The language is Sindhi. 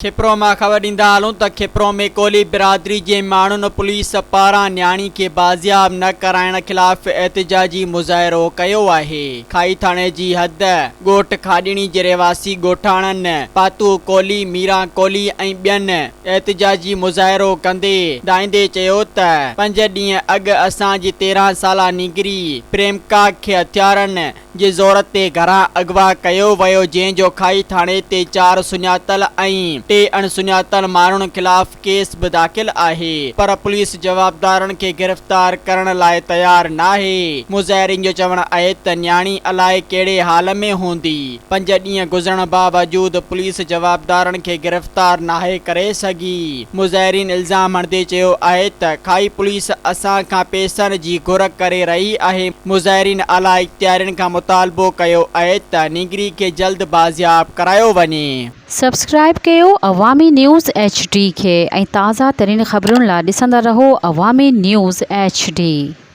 کپرو مان خبر ڏيندا هلون ته کپرو ۾ ڪولهي برادري جي ماڻهن پوليس پاران نياڻي کي بازياب نه ڪرائڻ خلاف احتجاجي مظاهرو ڪيو آهي. کائي ٿاڻي جي حد ڳوٺ کاڏڻي جي رهواسي ڳوٺاڻن پاتو ڪولهي، ميران ڪولهي ۽ ٻين احتجاجي مظاهرو ڪندي دانهيندي چيو ته پنج ڏينهن اڳ اسان جي 13 سالا نينگري پريمڪا کي هٿيارن جي زور تي گهران اغوا ڪيو ويو جنهن جو کائي ٿاڻي تي چار سڃاتل ۽ ٽي اڻ سڃاتل ماڻهن خلاف ڪيس به داخل آهي پر پوليس جوابدارن کي گرفتار ڪرڻ لاء تيار ناهي. مظاهرين جو چوڻ آهي ته نياڻي الائي ڪهڙي حال ۾ هوندي، پنج ڏينهن گذرڻ باوجود پوليس جوابدارن کي گرفتار ناهي ڪري سگهي. مظاهرين الزام هڻندي چيو آهي ته کائي پوليس اسان کان پئسن جي گهر ڪري رهي آهي. مظاهرين اعليٰ اختيارين کان مطالبو ڪيو آهي ته نينگري کي جلد بازياب ڪرايو وڃي. سبسڪرائيب ڪيو عوامي نيوز ايڇ ڊي کي ۽ تازه ترين خبرن لا ڏسندا رهو عوامي نيوز ايڇ ڊي.